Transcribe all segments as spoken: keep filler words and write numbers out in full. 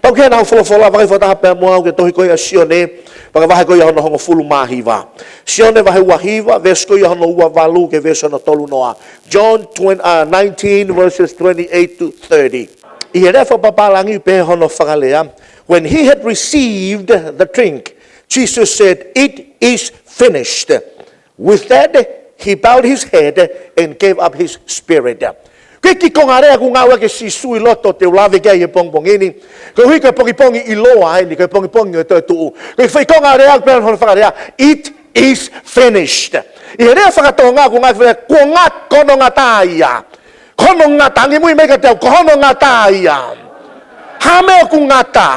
ʻOku ʻi ai ʻa e folofola, vakai fakataha pē mo au ki he tohi ko ia ʻa Sione, vakai vahe ko ia hono hongofulu mā hiva. Sione vahe ua hiva, veesi ko ia hono ua valu ki he veesi hono tolu noa. John twenty, uh, nineteen, verses twenty-eight to thirty. ʻI he lea fakapapālangi pehē hono fakalea, "When he had received the drink, Jesus said, 'It is finished.' With that, he bowed his head and gave up his spirit." Ko e kiʻi konga lea ʻoku ngāueʻaki ʻe Sīsū ʻi loto te u lave ki ai he pongipongi ni. Koeʻuhi ko e pongipongi ʻiloa eni, ko e pongipongi ʻo e toetuʻu. Ko e foʻi konga lea ʻoku pehē hono fakalea, "It is finished." ʻI he lea fakatonga ʻoku ngāueʻaki, kuo ngata, ko hono ngata ia. Ko hono ngata, angi mui mai kiate au, ko hono ngata ia. Hā e meʻa ʻoku ngata?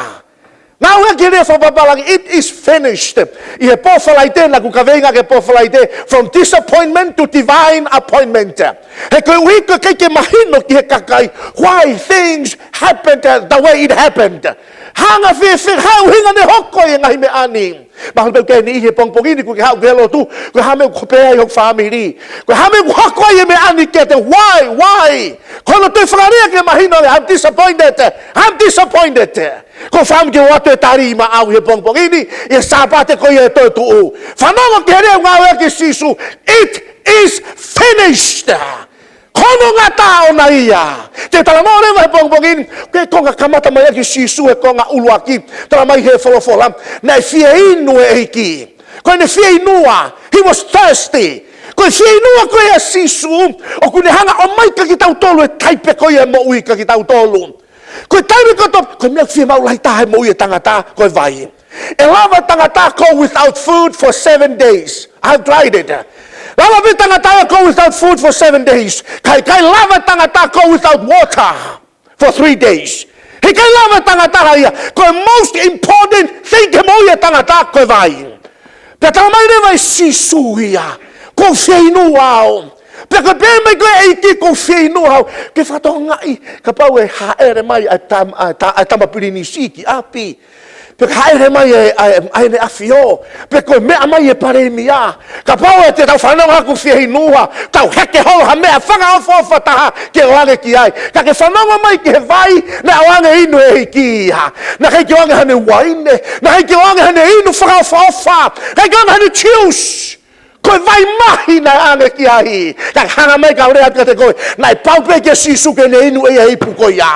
Ngāueʻaki e lea fakapapālangi, "It is finished." ʻI he pō Falaite, naʻa ku kaveinga ki he pō Falaite, from disappointment to divine appointment. He koeʻuhi ko e ʻikai ke mahino ki he kakai why things happened, uh, the way it happened. Hanga fēfē, hā e ʻuhinga naʻe hoko ai e ngaahi meʻa ni. Mahalo pē ʻoku ke ʻi he pongipongi ni, ʻoku ke haʻu ki he lotu, ko e hā e meʻa ʻoku hoko ai ho fāmili. Ko e hā e meʻa ʻoku hoko ai e meʻa ni kiate, why, why? Ko hono toe fakalea ke mahino, "I'm disappointed, I'm disappointed." Ko e fakaʻamu ke ʻoatu e tali maʻau he pongipongi ni, ʻi he Sāpate ko ia ʻo e toetuʻu. Fanongo ki he lea ʻoku ngāueʻaki ʻe Sīsū, "It is finished." Ko hono ngata ʻona ia. Te u talanoa leva he pongipongi ni, ko e konga kamata mai ʻaki ʻe Sīsū he konga ʻuluaki, tala mai he folofola, naʻe fie inu e ʻEiki. Ko ʻene fie inu ā, he was thirsty. Ko e fie inu ā ko ia ʻa Sīsū, ʻoku ne hanga ʻo ʻomai kiate kitautolu e taipe ko ia e moʻui kiate kitautolu. Ko e taimi kotoa, ko e meʻa fiemaʻu lahi taha he moʻui ʻa e tangata, ko e vai. ʻE lava e tangata go without food for seven days. I've tried it. Lava e tangata ia go without food for seven days. Ka ʻikai lava e tangata go without water for three days. He ʻikai lava e tangata ia, ko e most important thing he moʻui ʻa e tangata ko e vai. Pea tala mai leva ʻe Sīsū ia, "Kuo u fie inu au." Pea ko e pehē mai ko e ʻEiki, "Kuo u fie inu au." Ke fakatokangaʻi, kapau ʻe hāʻele mai ʻa e tam-, ʻa e ta-, ʻa e tama pilinisi ki ʻapi. Pea ka hāʻele mai ʻa e, ʻa e, ʻa ʻEne ʻAfio. Pea ko e meʻa mai ʻa e palēmia. Kapau ʻe te tau fanongo, "Kuo u fie inu au," tau heke holo ha meʻa fakaʻofoʻofa taha ke ʻoange ki ai. Ka ke fanongo mai ki he vai naʻe ʻoange inu ʻe he ʻEiki ia. Naʻe ʻikai ke ʻoange haʻane uaine, naʻe ʻikai ke ʻoange haʻane inu fakaʻofoʻofa, naʻe ʻikai ke ʻoange haʻane juice. Ko e vai mahi naʻe ʻoange ki ai. Ka ke hanga mai kau lea atu kiate koe, naʻe pau pē kia Sīsū ke ne inu ʻe ia e ipu ko ia.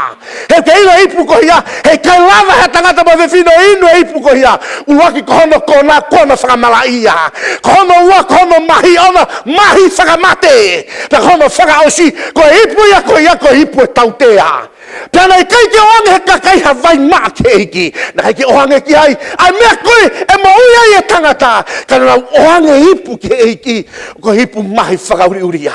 He ʻoku ke ʻilo e ipu ko ia, he ʻikai lava ha tangata mo ha fefine ʻo inu e ipu ko ia. ʻUluaki ko hono kona, kona fakamalaʻia. Ko hono ua, ko hono mahi ʻona, mahi fakamate. Pea ko hono fakaʻosi, ko e ipu ia ko ia, ko e ipu ʻo e tautea. Pea naʻe ʻikai ke ʻoange ʻe he kakai ha vai maʻa ki he ʻEiki. Naʻe ʻikai ke ʻoange ki ai ʻa e meʻa ko ē ʻe moʻui ai e tangata. Ka naʻa nau ʻoange e ipu ki he ʻEiki, ko e ipu mahi fakaʻuliʻulia.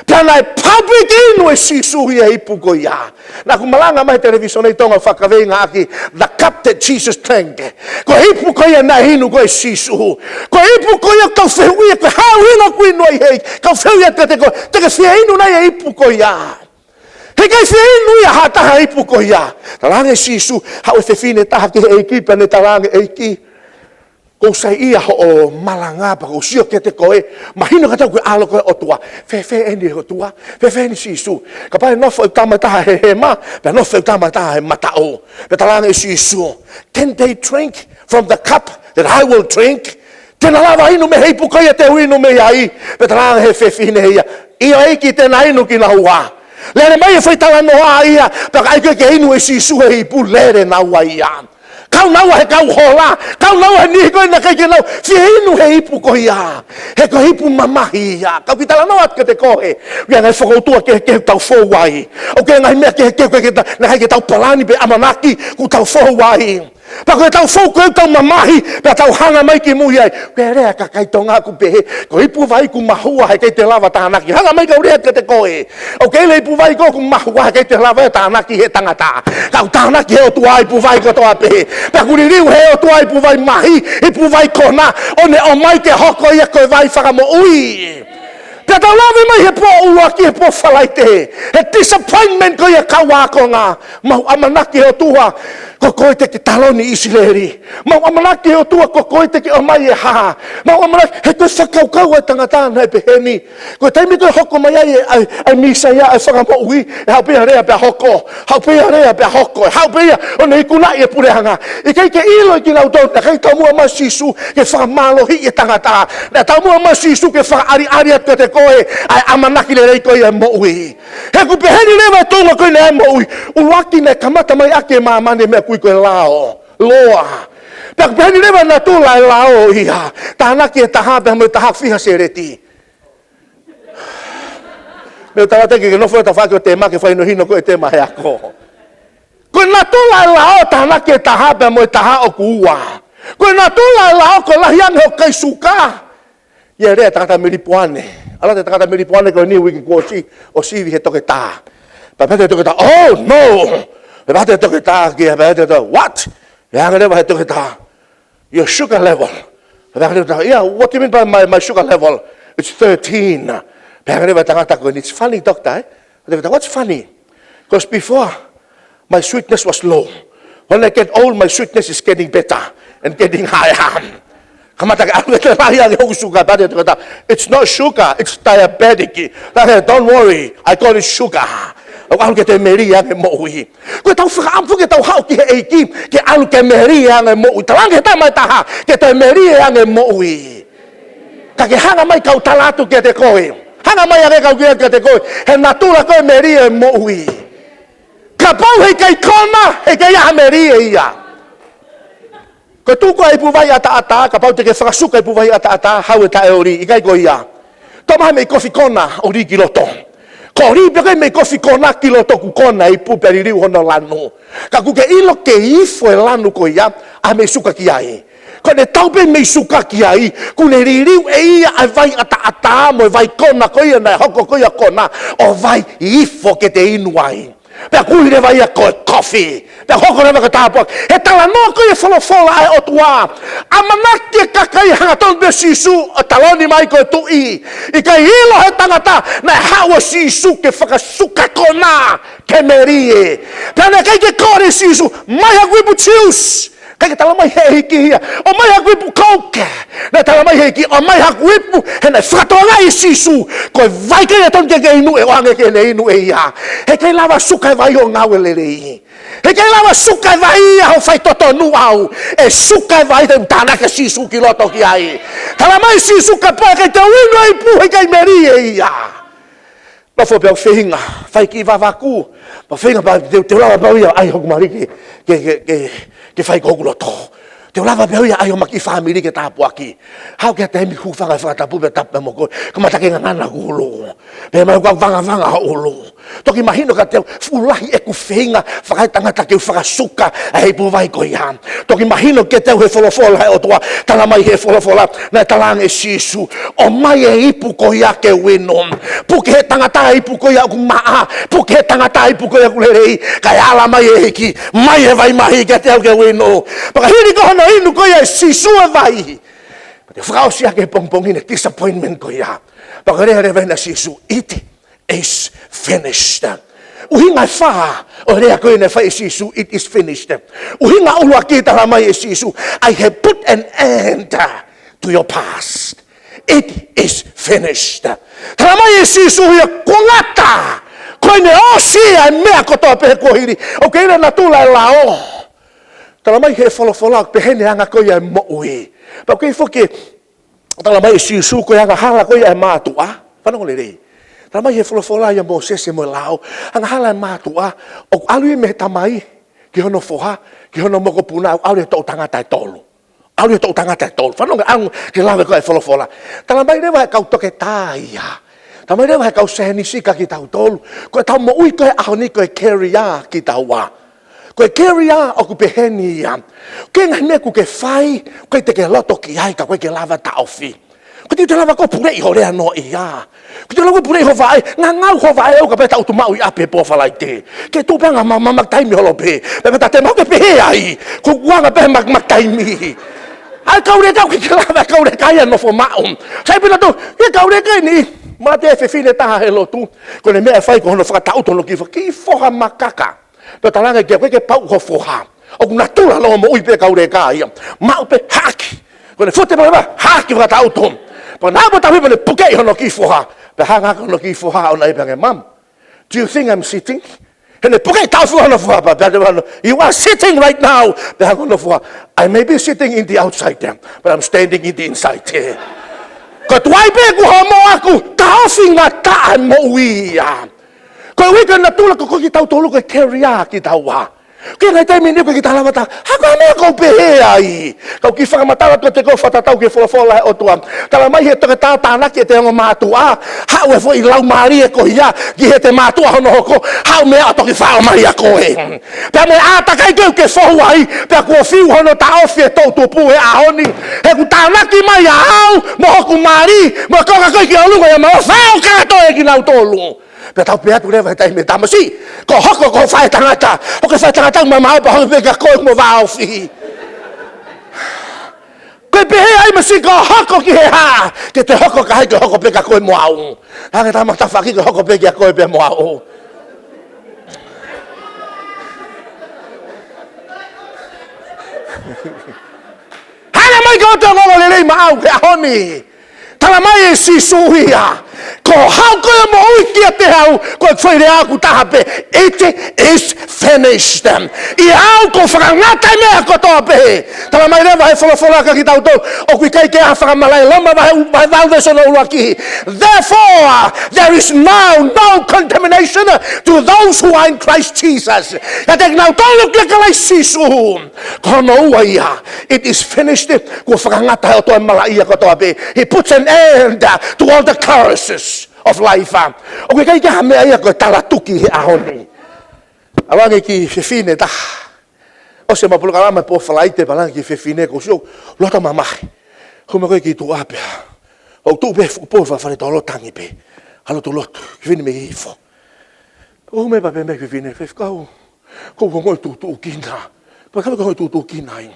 Pea naʻe pau pē ke inu ʻe Sīsū ia e ipu ko ia. Naʻa ku malanga mai he televīsone ʻi Tonga, fakakaveinga ʻaki the cup that Jesus drank. Ko e ipu ko ia naʻe inu ko ē ʻe Sīsū. Ko e ipu ko ia ʻoku tau fehuʻia, ko e hā e ʻuhinga ʻoku inu ai ʻe he ʻEiki. Kau fehuʻia kiate koe, te ke fie inu nai e ipu ko ia? He ʻikai fie inu ia ha taha e ipu ko ia. Talaange ʻe Sīsū, haʻu e fefine ʻe taha ki he ʻEiki, pea ne talaange, ʻEiki, kuo u saiʻia hoʻo malanga pea kuo u sio kiate koe, mahino kiate au ko e ʻAlo koe ʻo e ʻOtua. Fēfē eni ʻe ʻOtua? Fēfē eni Sīsū? Kapau ʻe nofo ʻeku tama ʻe taha he hema, pea nofo ʻeku tama ʻe taha he mataʻu. Pea talaange ʻe Sīsū, can they drink from the cup that I will drink? Te na lava inu mei he ipu ko ia te u inu mei ai? Pea talaange ʻe he fefine ia, ʻio ʻEiki, te na inu kinaua. Lele mai e fai talanoa ia, pea ka ʻai ko ē ke inu ʻe Sīsū e ipu, lele naua ia. Kau naua he kau hola, kau naua he niʻihi ko ē naʻe ʻikai ke nau fie inu he ipu ko ia. He ko e ipu mamahi ia. Kau kiʻi talanoa atu kiate koe, ʻoku ʻi ai e ngaahi fokoutua kehekehe ʻoku tau fou ai. ʻOku ʻi ai e ngaahi meʻa kehekehe ʻoku ʻikai ke ta-, naʻe ʻikai ke tau palani pe ʻamanaki, ʻoku tau fou ai. Pea ko e tau fou ko ē ʻoku tau mamahi, pea tau hanga mai ki mui ai. Ko e lea ʻa e kakai Tonga ʻoku pehē, ko e ipu vai ʻoku mahua he ʻikai te lava tānaki. Hanga mai kau lea kiate koe. ʻOku ʻi ai e ipu vai ko ē ʻoku mahua he ʻikai te lava ia tānaki ʻe he tangata. Ka ʻoku tānaki ʻe he ʻOtua e ipu vai kotoa pē. Pea ʻoku liliu ʻe he ʻOtua e ipu vai mahi, ipu vai kona, ʻo ne ʻomai ke hoko ia ko e vai fakamoʻui. Pea tau lave mai he pō ʻuluaki, he pō Falaite, he disappointment ko ia kau ākonga. Mau ʻamanaki ʻe he ʻOtua, Ko koe te ke taloni ʻIsileli. Mau ʻamanaki ʻe ʻOtua ko koe te ke ʻomai e hā. Mau ʻamanaki, he ko e fakakaukau ʻa e tangata naʻe pehē ni. Ko e taimi ko ē hoko mai ai e, ʻa e, ʻa e Mīsaia, ʻa e Fakamoʻui, ʻe haʻu pē ia lea pea hoko. Haʻu pē ia lea pea hoko. Haʻu pē ia ʻo ne ikunaʻi e puleʻanga. ʻIkai ke ʻilo ʻe kinautolu, naʻe ʻikai taumuʻa mai Sīsū ke fakamālohiʻi e tangata. Naʻe taumuʻa mai Sīsū ke fakaʻaliʻali atu kiate koe ʻa e ʻamanaki lelei ko ia e moʻui. He ʻoku pehē ni leva e tuʻunga ko ena e moʻui. ʻUluaki naʻe kamata mai ʻaki e māmani e meʻa ʻoku ui ko e lao. Law. Pea ʻoku pehē ni leva e natula e lao ia. Tānaki e taha pea mo e taha fiha sēleti. Meʻa ʻoku tala atu ke ke nofo ʻo tafaʻaki ʻo tēmā ke fakahinohino ko e tēmā he ako. Ko e natula e lao tānaki e taha pea mo e taha ʻoku ua. Ko e natula e lao ko e lahi ange hoʻo kai suka. ʻI ai e lea ʻa e tangata melipoane. ʻAlu atu e tangata melipoane ko eni uike kuo ʻosi ʻo sivi he toketā. Pea pehē atu e toketā, "Oh, no!" Pea pehē atu e toketā ki ai, pehē atu e toketā, "What?" Pehē ange leva he toketā, "Your sugar level." Pehē ange leva, "Yeah, what do you mean by my, my sugar level? It's thirteen." Pehē ange leva e tangata ko eni, "It's funny, doctor, eh?" Pehē atu e toketā, "What's funny?" Because before, my sweetness was low. When I get old, my sweetness is getting better and getting higher. Kamata ke ʻalu ke lahi ange hoku suka, pehē atu e toketā, "It's not sugar, it's diabetic." Pehē, "Don't worry, I call it sugar." ʻOku ʻalu ke toe melie ange e moʻui. Ko ʻetau fakaʻamu ke tau haʻu ki he ʻEiki, ke ʻalu ke melie ange e moʻui. Talaange ki he tama ʻe taha, ke toe melie ange e moʻui. Ka ke hanga mai kau tala atu kiate koe. Hanga mai ange kau kia kiate koe. He natula ko e melie e moʻui. Kapau heʻikai kona, heʻikai ʻi ai ha melie ia. Ko e tuʻu ko ē ʻa e ipu vai ʻataʻatā, kapau te ke fakasuka e ipu vai ʻataʻatā, haʻu e taʻeoli, ʻikai ko ia. Toʻo mai ha meʻi kofi kona, ʻoli ki loto. Ko e ʻoli pē ko ē meʻi kofi kona ki loto kuo kona e ipu pea liliu hono lanu. Ka ʻoku ke ʻilo ke ifo e lanu ko ia, ʻa e meʻi suka ki ai. Ko ʻene tau pē meʻi suka ki ai, kuo ne liliu ʻe ia ʻa e vai ʻataʻatā mo e vai kona ko ia naʻe hoko ko ia kona, ʻo vai ifo ke te inu ai. Pea ʻoku ui leva ia ko e kofi. Pea hoko leva ko e tāpuaki. He talanoa ko ia e folofola ʻa e ʻOtua. ʻAmanaki e kakai hangatonu pē Sīsū ʻo taloni mai ko e tuʻi. ʻIkai ʻilo he tangata naʻe haʻu ʻa Sīsū ke fakasuka kona ke melie. Pea naʻe ʻikai ke kole ʻe Sīsū, "ʻOmai haku ipu juice." ʻIkai ke tala mai he ʻEiki ia, "ʻOmai haku ipu Coke." Naʻe tala mai he ʻEiki, "ʻOmai haku ipu," he naʻe fakatokangaʻi ʻe Sīsū ko e vai ko ia ʻoku totonu ke ke inu, ʻe ʻoange ke ne inu ʻe ia. Heʻikai lava suka e vai hoʻo ngāue lelei. Heʻikai lava suka e vai ia hoʻo faitotonu ʻau. ʻE suka e vai he ʻoku tānaki ʻa Sīsū ki loto ki ai. Tala mai ʻe Sīsū kapau ʻe ʻikai te u inu e ipu, heʻikai melie ia. Nofo pē au ʻo feinga, fai kiʻi vavaku. Pea feinga pē au, te u, te u lava pē au ia ʻai hoku mali ke, ke, ke, ke, ke fai ko hoku loto. Te u lava pē au ia ʻai homa kiʻi fāmili ke tāpuaki. Haʻu ki ha taimi hūfanga he fakatapu pea tapu pē mo koe. Kamata ke ngangana hoku ʻulu. Pea mai ʻoku vangavanga hoʻo ʻulu. Toki mahino kiate au, fuʻu lahi ʻeku feinga fakaetangata ke u fakasuka ʻa e ipu vai ko ia. Toki mahino kiate au he folofola ʻa e ʻOtua, tala mai he folofola, naʻe talaange ʻe Sīsū, "ʻOmai e ipu ko ia ke u inu." Puke he tangata e ipu ko ia ʻoku maʻa, puke he tangata e ipu ko ia ʻoku lelei, kae ala mai e ʻEiki, "Mai e vai mahi kiate au ke u inu." Pea ka hili ko hono inu ko ia ʻe Sīsū e vai, pea toe fakaʻosi ʻaki he pongipongi ni e disappointment ko ia. Pea ka lea leva ʻa Sīsū, "It is finished." ʻUhinga ʻe fā ʻo e lea ko ē naʻe fai ʻe Sīsū, "It is finished." ʻUhinga ʻuluaki, tala mai ʻe Sīsū, "I have put an end to your past. It is finished." Tala mai ʻe Sīsū ia, "Kuo ngata. Ko ʻene ʻosi ʻa e meʻa kotoa pē kuo hili." ʻOku ʻi ai e natula e lao. Tala mai he folofola, pehē ni e anga ko ia e moʻui. Pea ʻoku ʻi ai foki, tala mai ʻe Sīsū ko e angahala ko ia e mātuʻa. Fanongo lelei. Tala mai he folofola ʻia Mōsese mo e lao. Angahala e mātuʻa, ʻoku ʻalu ia mei he tamai ki hono foha, ki hono mokopuna, ʻoku ʻalu e toʻu tangata ʻe tolu. ʻAlu e toʻu tangata ʻe tolu. Fanongo ange ki he lave ko ē e folofola. Tala mai leva he kau toketā ia. Tala mai leva he kau saienisi kia kitautolu. Ko ʻetau moʻui ko ē he ʻaho ni ko e carrier kitaua. Ko e carrier ʻoku pehē ni ia. Ko e ngaahi meʻa ʻoku ke fai, ʻoku ʻikai te ke loto ki ai ka ʻoku ʻikai ke lava taʻofi. ʻOku ʻikai te lava ʻo puleʻi ho lea noaʻia. ʻOku ʻikai te lava ʻo puleʻi ho vaʻe, ngangau ho vaʻe ʻo kapau ʻe taʻutu maʻu ʻi ʻapi he pō Falaite. Ke tuʻu pē ʻo anga ma-, ma-, mamaku taimi holo pē. Pea mei he taimi ʻoku ke pehē ai, kuo u anga pē he ma-, mamaku taimi. ʻA e kau leka ʻoku ʻikai ke lava, kau leka ia ʻo nofo maʻu. Sai pē nautolu, ʻa e kau leka eni, mate e fefine ʻe taha he lotu. Ko ʻene meʻa ʻe fai ko hono fakataʻutu hono kiʻi fo-, kiʻi foha makaka. Pea talaange ki ai, ʻoku ʻikai ke pau ho foha. ʻOku natula ʻa e moʻui pē ʻa e kau leka ia. Maʻu pē, haʻaki. Ko ʻene fute pē leva, haʻaki fakatautu. Pea naʻa mo tauhi pea ne pukeʻi hono kiʻi foha. Pea hanga hake hono kiʻi foha ʻo ne ʻai pē ange, "Mum, do you think I'm sitting?" He ne pukeʻi taʻofi hono foha pea, pea te vano, "You are sitting right now." Pea hanga hono foha, "I may be sitting in the outside there, but I'm standing in the inside here." Ko e tuai pē kuo homo ʻaku, taʻofi ngata ʻa e moʻui ia. Ko e uike natula ko ē kitautolu ko e carrier kitaua. Ko e ngaahi taimi ni ko e kiʻi talavata, ha ko e meʻa ʻoku ou pehē ai. Kau kiʻi fakamatala atu kiate koe fakatatau ki he folofola ʻa e ʻOtua. Talamai ʻe he toketā tānaki ʻete ongo mātuʻa, haʻu e foʻi laumālie ko ia ki heʻete mātuʻa hono hoko, haʻu meʻa ʻo toki faʻo mai ʻa koe. Pea mo e ʻātakai ko ē ʻoku ke fohu ai, pea kuo fiu hono taʻofi ʻe he toʻutupu he ʻaho ni. He ʻoku tānaki mai ʻa au, mo hoku mali, mo e konga ko ē ki ʻolunga ia, mo faʻo kātoa ʻe kinautolu. Pea tau pehē atu leva he taimi, tamasiʻi, ko hoʻo hoko ko e faʻētangata, ʻoku ke faʻētangata mamaʻo pea hoko pē kia koe mo vāofi. Ko e pehē ai masiʻi ko hoʻo hoko ki he hā, ke te hoko ki ai, ke hoko pē kia koe mo au. Hangē ha taha mo ha tafaʻaki ke hoko pē kia koe pea mo au. Hanga mai ke ʻoua te ke ongoongo lelei maʻau he ʻaho ni. Talamai ʻe Sīsū ia, ko hoʻo hoko ʻo moʻui kiate au, ko e foʻi lea ʻoku taha pē, "It is finished." ʻIa au kuo fakangata ʻa e meʻa kotoa pē. Talamai leva ʻe he folofola kiate kitautolu, ʻoku ʻikai ke ʻi ai ha fakamalaʻia, Loma vahe, vahe valu veesi hono ʻuluaki. Therefore, there is now no condemnation to those who are in Christ Jesus. Kiate kinautolu ʻoku ʻia Kalaisi Sīsū. Ko hono ua ia, it is finished, kuo fakangata ʻe he ʻOtua ʻa e malaʻia kotoa pē. He puts an end to all the curses of life. ʻOku ʻikai ke ʻi ai ha meʻa ia ko e talatuki he ʻaho ni. ʻAlu ange e kiʻi fefine taha. ʻOsi ʻema polokalama pō Falaite pea ʻalu ange e kiʻi fefine ko sio, loto mamahi. Hū mai ko ē ki tuʻa pea. ʻOku tuʻu pē fuʻu pō ʻi he fale tolo tangi pē. ʻAlu atu ʻo lotu, kiʻi fefine mei Hihifo. Hū mai pea pehē mai e kiʻi fefine, "Faifekau, ʻoku ou ongoʻi tuʻutuʻukina." Pea ka ʻoku ou ongoʻi tuʻutuʻukina ai,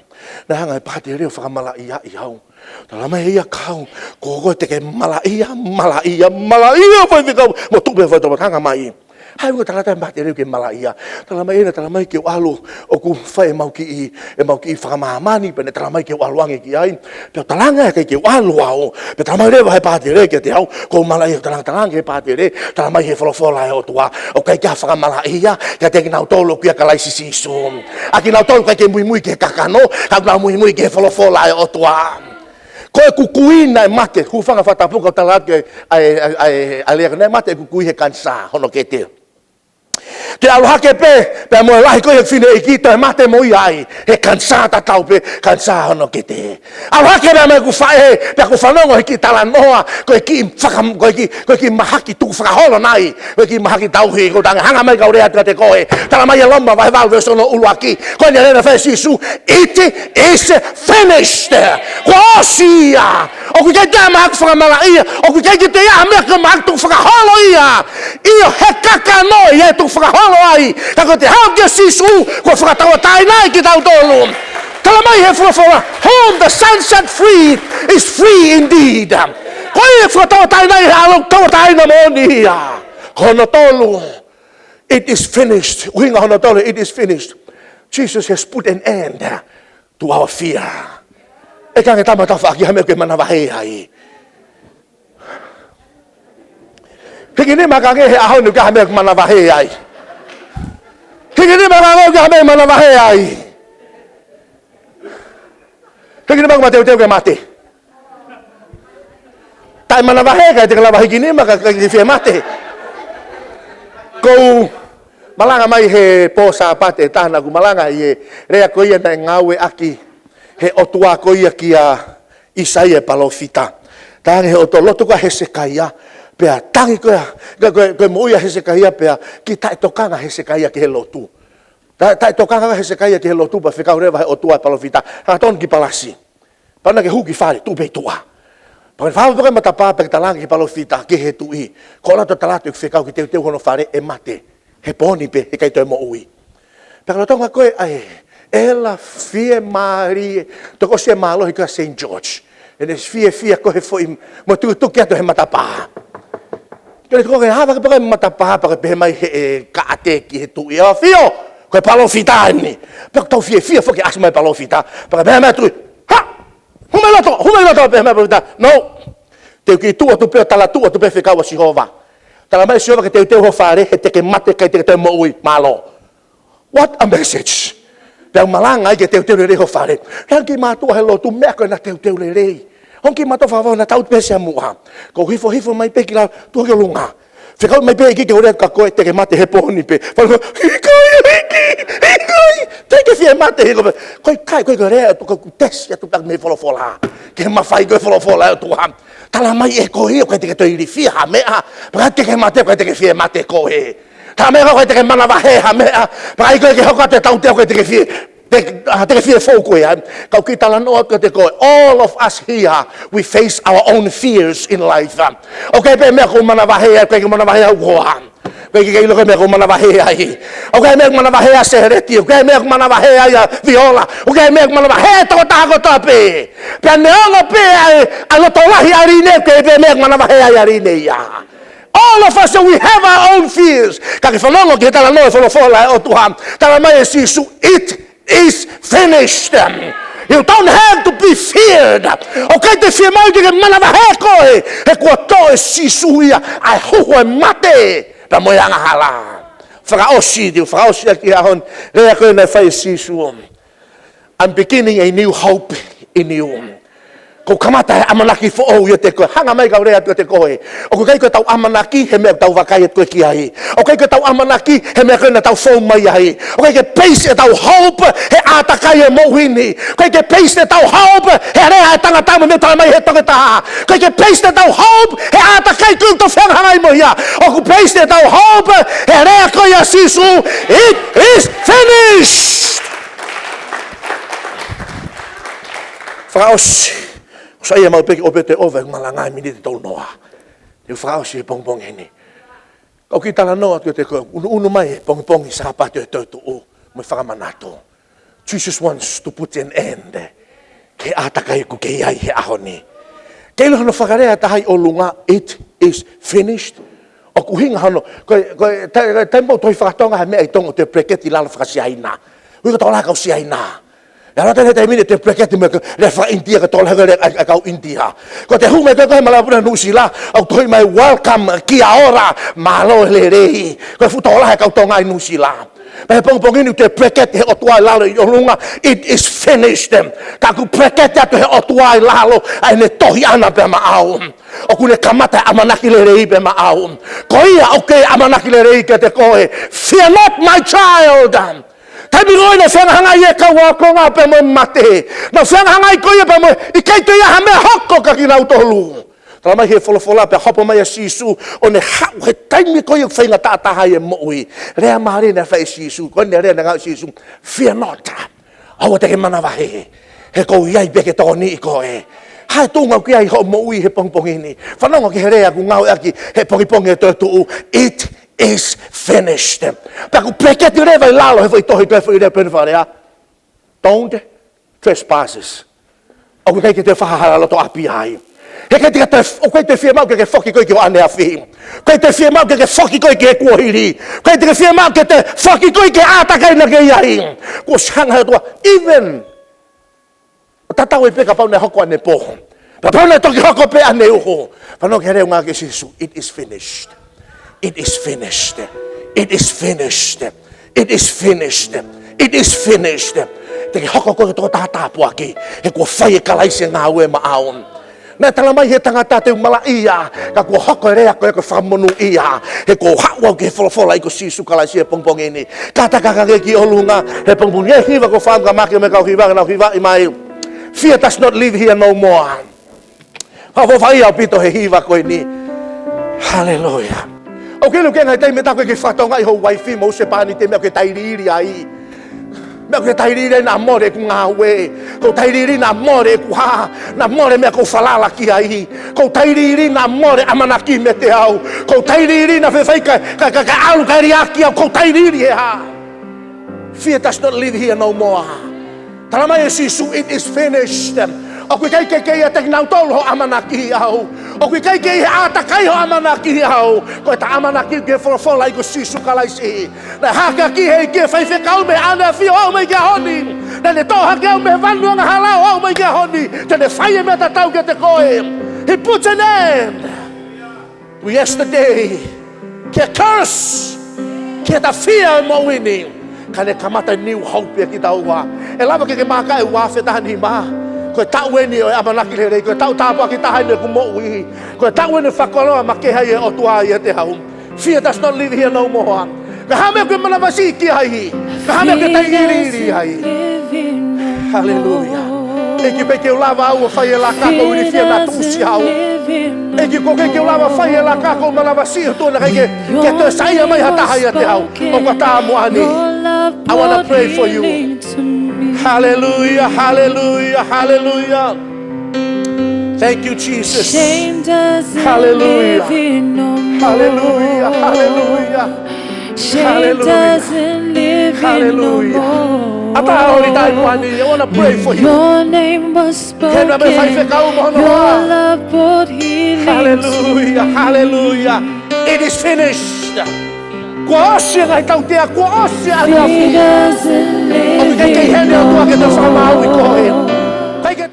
naʻe hanga ʻe he pātele ʻo fakamalaʻiaʻi au. Talamai ʻe ia kia au, "Ko koe te ke malaʻia, malaʻia, malaʻia, faifekau." Mo tuʻu pē he fale tolo tangi mai. Hanga ʻe he tangata ʻa e pātele ke malaʻia. Talamai ʻe ia, talamai ke u ʻalu ʻoku fai ʻemau kiʻi, ʻemau kiʻi fakamāmani, pea ne talamai ke u ʻalu ange ki ai. Pea u talaange ʻe au ʻikai ke u ʻalu au. Pea talamai leva ʻe he pātele kiate au, ʻoku ou malaʻia, talaange, talaange ki he pātele, talamai ʻe he folofola ʻa e ʻOtua, ʻoku ʻikai ke ʻi ai ha fakamalaʻia kiate kinautolu ʻoku ʻia Kalaisi Sīsū. ʻA kinautolu ʻoku ʻikai ke muimui ki he kakano, ka ʻoku nau muimui ki he folofola ʻa e ʻOtua. Ko e kukui naʻe mate, hūfanga he fakatapu kau tala atu ki he, ʻa e, ʻa e, ʻa e, ʻa e lea ko ē, naʻe mate e kukui he kanisā hono kete. Toe ʻalu hake pē, pea mo e lahi ko ē e fefine ʻeiki, toe mate mo ia ai, he kanisā tatau pē, kanisā hono kete. ʻAlu hake pea mo ʻeku faʻē, pea ʻoku ou fanongo he kiʻi talanoa, ko e kiʻi faka-, ko e kiʻi, ko e kiʻi mahaki tukufakaholo nai, ko e kiʻi mahaki tauhi, ʻoku ou talaange hanga mai kau lea atu kiate koe. Talamai ʻe Loma vahe valu veesi hono ʻuluaki, ko eni e lea naʻe fai ʻe Sīsū, "It is finished." Kuo ʻosi ia. ʻOku ʻikai ke ʻi ai ha mahaki fakamalaʻia, ʻoku ʻikai ke toe ʻi ai ha meʻa ko e mahaki tukufakaholo ia. ʻIo, he kakano ia ʻe tukufakaholo ai. Ka ko ʻete haʻu kia Sīsū, kuo fakatauʻatāinaʻi kitautolu. Talamai ʻe he folofola, "Whom the Son set free is free indeed." Ko ia ʻe fakatauʻatāinaʻi he ʻAlo, tauʻatāina moʻoni ia. Ko hono tolu, "It is finished." ʻUhinga hono tolu, "It is finished." Jesus has put an end to our fear. ʻIkai ke ʻi ai ha taha mo ha tafaʻaki ha meʻa ʻoku ke manavahē ai. Hiki nima, ka ʻi ai ha ʻaho ni ʻoku ʻi ai ha meʻa ʻoku ke manavahē ai. Hiki nima, ka ʻi ai ha meʻa ʻoku ke manavahē ai. Hiki nima, ʻoku mateuteu ke mate. Taʻemanavahē, ʻikai te ke lava hiki nima ka, ka ke fie mate. ʻOku ou malanga mai he pō Sāpate ʻe taha naʻá ku malanga ʻi he lea ko ia naʻe ngāueʻaki ʻe he ʻOtua ko ia kia ʻĪsaia e palōfita. Talaange ʻe he ʻOtua, lotu ko ē ʻa Hesekaia, pea tangi ko ē, ko e, ko e, ko e moʻui ʻa Hesekaia pea kiʻi taʻetokanga ʻa Hesekaia ki he lotu. Ta-, taʻetokanga ʻa Hesekaia ki he lotu pea fekau leva ʻe he ʻOtua e palōfita, hangatonu ki palasi. Pea naʻá ke hū ki fale, tuʻu pē ʻi tuʻa. Pea ke fāʻofua pē ki he matapā pea ke talaange ki he palōfita, ki he tuʻi, ko e ʻalu atu ʻo tala atu ʻeku fekau ke teuteu hono fale, ʻe mate. He pō ni pē, heʻikai toe moʻui. Pea ka lolotonga ko ē ʻa e ʻela fiemālie, toki ʻosi e mālohi ko ē ʻa Saint George. ʻEne fiefia ko ē he foʻi, mo e tukituki atu he matapā. Ke ne toki hava ke paka matapā, pea ke pehē mai ʻe he kaʻate ki he tuʻi, ʻAfio, Ko e palōfita eni. Pea ʻoku tau fiefia foki ʻasi mai palōfita. Pea ka pehē mai e tuʻi, ha! Hū mai loto, hū mai loto, pehē mai palōfita. No. Te u kiʻi tuʻu atu pē ʻo tala tuʻu atu pē fekau ʻa Sihova. Tala mai ʻe Sihova ke teuteu ho fale, he te ke mate ʻikai te ke toe moʻui. Mālō. What a message. Pea u malanga ai ke teuteu lelei ho fale. He ʻoku kiʻi mātuʻa he lotu meʻa ko ē naʻa teuteu lelei. Hangē kiʻi mātuʻa fakavavevave naʻa tau pē ʻasi ʻi muʻa. Ko e hifo hifo mai pē ki lalo, tuʻu ki ʻolunga. Fekau mai pē ʻEiki ke u lea kia koe te ke mate he pō ni pē. Fale ko, ʻikai ʻEiki, ʻikai. Te ke fie mate he ko pē. Ko e kai, ko e ko e lea, ʻoku ou tesi atu pē mei he folofola. Ke mafai ko e folofola ʻOtua. Tala mai ʻe koe ia ʻoku ʻikai te ke toe ilifia ha meʻa. Pea ka te ke mate, ʻoku ʻikai te ke fie mate koe. Tala mai ʻoku ʻikai te ke manavahē ha meʻa. Pea ʻikai ke hoko atu e tautea ʻoku ʻikai te ke fie, te, ah, te ke fie fou koe ai. Ka u kiʻi talanoa atu kiate koe. All of us here, we face our own fears in life. ʻOku ʻi ai pē meʻa ʻoku ou manavahē ai, ʻoku ʻikai ke manavahē ha ʻū hoa. ʻOku ʻikai ke ke ʻilo ko e meʻa ʻoku ou manavahē ai. ʻOku ʻi ai e meʻa ʻoku manavahē ai ʻa Sēleti, ʻoku ʻi ai e meʻa ʻoku manavahē ai ʻa Viola, ʻoku ʻi ai e meʻa ʻoku manavahē ai e tokotaha kotoa pē. Pea neongo pē ʻa e, ʻa e loto lahi ʻa Line, ʻoku ʻi ai pē e meʻa ʻoku manavahē ai ʻa Line ia. All of us, we have our own fears. Ka ke fanongo ki he talanoa e folofola ʻa e ʻOtua. Tala mai ʻe Sīsū, it is finished. You don't have to be feared. ʻOku ʻikai te fiemaʻu ke ke manavahē koe, he kuo toʻo ʻe Sīsū ia ʻa e huhu ʻo e mate pea mo e angahala. Fakaʻosi, te u fakaʻosi ʻaki he ʻaho ni, lea ko ē naʻe fai ʻe Sīsū. I'm beginning a new hope in you. ʻOku ou kamata e ʻamanaki foʻou ʻiate koe, hanga mai kau lea atu kiate koe. ʻOku ʻikai ko ʻetau ʻamanaki he meʻa ʻoku tau vakai atu ki ai. ʻOku ʻikai ko ʻetau ʻamanaki he meʻa ko ē naʻa tau fou mai ai. ʻOku ʻikai ke base ʻetau hope he ʻātakai ʻo e moʻui ni. ʻOku ʻikai ke base ʻetau hope he lea ʻa e tangata mo e meʻa tala mai he toketā. ʻOku ʻikai ke base ʻetau hope he ʻātakai ko ē ʻoku tau fehangahangai mo ia. ʻOku base ʻetau hope he lea ko ia ʻa Sīsū, it is finished. Fakaʻosi. ʻOsi ia mau peki o pete ova e malanga e miniti tolu noa. Te u fakaʻosi he pongipongi ni. Ka u kiʻi talanoa atu kiate koe, ʻunuʻunu mai he pongipongi Sāpate ʻo e toetuʻu mo e fakamanatu. Jesus wants to put an end ki he ʻātakai ʻoku ke ʻi ai he ʻaho ni. Ke ʻilo hono fakalea ʻe taha ʻi ʻolunga, it is finished. ʻOku ʻuhinga hono, ko e, ko e, tai, tai mau tohi faka-Tonga ha meʻa ʻi Tonga ʻoku toe bracket ʻi lalo faka-Siaina. Ui ko e tokolahi kau Siaina. ʻIa lata he taimi ni ʻoku toe bracket mo e lea faka-ʻInitia ko e tokolahi ko e lea ʻa e kau ʻInitia. Ko ʻete hū mai ko ē ko e malapuna Nuʻusila, ʻoku tohi mai welcome, kia ora, mālō e lelei. Ko e fuʻu tokolahi e kau Tonga ʻi Nuʻusila. Pea he pongipongi ni ʻoku toe bracket he ʻOtua ʻi lalo ʻi ʻolunga, it is finished. Ka ʻoku bracket atu he ʻOtua ʻi lalo ʻa ʻene tohi ʻaʻana pea maʻau. ʻOku ne kamata e ʻamanaki lelei pea maʻau. Ko ia ʻoku ke ʻamanaki lelei kiate koe. Fear not, my child. Taimi ko ē naʻe fehangahangai ai e kau ākonga pea mo e mate. Naʻe fehangahangai ko ia pea mo e ʻikai toe ʻi ai ha meʻa hoko kia kinautolu. Tala mai he folofola pea hopo mai ʻa Sīsū ʻo ne haʻu he taimi ko ia ʻoku faingataʻa taha ai e moʻui. Lea mālie naʻe fai ʻe Sīsū, ko ʻene lea naʻe ngāueʻaki ʻe Sīsū, fear not. ʻOua te ke manavahē. He ʻoku ou ʻi ai pē ke tokoniʻi koe. Hā e tuʻunga ʻoku ke ʻi ai hoʻo moʻui he pongipongi ni. Fanongo ki he lea ʻoku ngāueʻaki he pongipongi e toetuʻu. It is finished. Pea ʻoku bracket leva ʻi lalo he foʻi tohi ko e foʻi lea pē naʻe fakalea. Don't trespasses. ʻOku ʻikai ke toe fai ha hala loto ʻapi ai. He ʻikai te ke toe, ʻoku ʻikai toe fiemaʻu ke ke foki koe ki ho ʻaneafi. ʻOku ʻikai toe fiemaʻu ke ke foki koe ki he kuohili. ʻOku ʻikai te ke fiemaʻu ke toe foki koe ki he ʻātakai naʻa ke ʻi ai. Kuo ʻosi hanga he ʻOtua, even ʻo tatau ai pē kapau naʻe hoko ʻanepō. Kapau naʻe toki hoko pē ʻaneuhu. Fanongo ki he lea ʻoku ngāueʻaki ʻe Sīsū, it is finished. It is finished. It is finished. It is finished. It is finished. Te ke hoko koe ko e tokotaha tāpuaki. He kuo fai ʻe Kalaisi e ngāue maʻau. Naʻe tala mai he tangata te u malaʻia. Ka kuo hoko e lea ko ē ko e fakamonūʻia. He kuo haʻu au ki he folofola ʻa e ʻEiki ko Sīsū Kalaisi he pongipongi ni. Kātaki ange ki ʻolunga he pongipongi ni. Hiva ko fam ka make me kau hiva, nau hivaʻi mai. Fear does not live here no more. Fakaʻofoʻofa ʻaupito he hiva ko eni. Haleluia. ʻOku ke ʻilo ke ngaahi taimi ʻe taha ʻoku ke fakatokangaʻi ho uaifi mo e husepāniti e meʻa ʻoku ke tailiili ai. Meʻa ʻoku ke tailiili ai naʻa mole ʻeku ngāue. ʻOku ou tailiili naʻa mole ʻeku hā. Naʻa mole meʻa ʻoku ou falala ki ai. ʻOku ou tailiili naʻa mole ʻamanaki meiate au. ʻOku ou tailiili naʻa faifai ka, ka, ka, ka ʻalu ka liʻaki au. ʻOku ou tailiili he hā. Fear does not live here no more. Tala mai ʻe Sīsū, it is finished. ʻOku ʻikai ke ʻi ai ʻiate kinautolu hoʻo ʻamanaki au. ʻOku ʻikai ke ʻi ai ha ʻātakai hoʻo ʻamanaki au. Ko ʻeta ʻamanaki ki he folofola ʻa e ʻEiki ko Sīsū Kalaisi. Naʻe hākeakiʻi ʻe he ʻEiki e faifekau mei he ʻAneafi ʻo aʻu mai ki he ʻaho ni. Naʻá ne toʻo hake au mei he vanu angahala ʻo aʻu mai ki he ʻaho ni. Te ne fai e meʻa tatau kiate koe. He puts an end to yesterday. Ki he curse. Ki heʻeta fear ʻo e moʻui ni. Ka ne kamata new hope ʻiate kitaua. ʻE lava ke ke maaka e ua afe taha nima. Ko e taʻu eni ʻo e ʻamanaki lelei. Ko e taʻu tāpuaki taha eni ʻeku moʻui. Ko e taʻu eni fakakoloa makehe ai e ʻOtua ʻiate au. Fear does not live here no more. Ko e hā e meʻa ʻoku ke manavasiʻi ki ai? Ko e hā e meʻa ʻoku ke taʻeʻiliʻili ai? Haleluia. ʻEiki, ʻoku ʻikai ke u lava au ʻo fai e laka ʻoku ou ilifia naʻa tuʻusi au. ʻEiki, ʻoku ʻikai ke u lava fai e laka ʻoku ou manavasiʻi ʻOtua naʻe ʻikai ke, ke toe saiʻia mai ha taha ʻiate au. ʻOku ʻatā mo ʻani. I wanna pray for you. Haleluia, haleluia, haleluia. Thank you, Jesus. Haleluia. Haleluia, haleluia. Haleluia. Haleluia. ʻAtā ʻo lī tai puani, I wanna pray for you. He naʻe faifekau mo hono hoa. Haleluia, haleluia. It is finished. Kuo ʻosi e ngaahi tautea, kuo ʻosi e ʻaneafi. ʻOku ʻikai ke ʻi heni ʻOtua ke te fakamāuʻi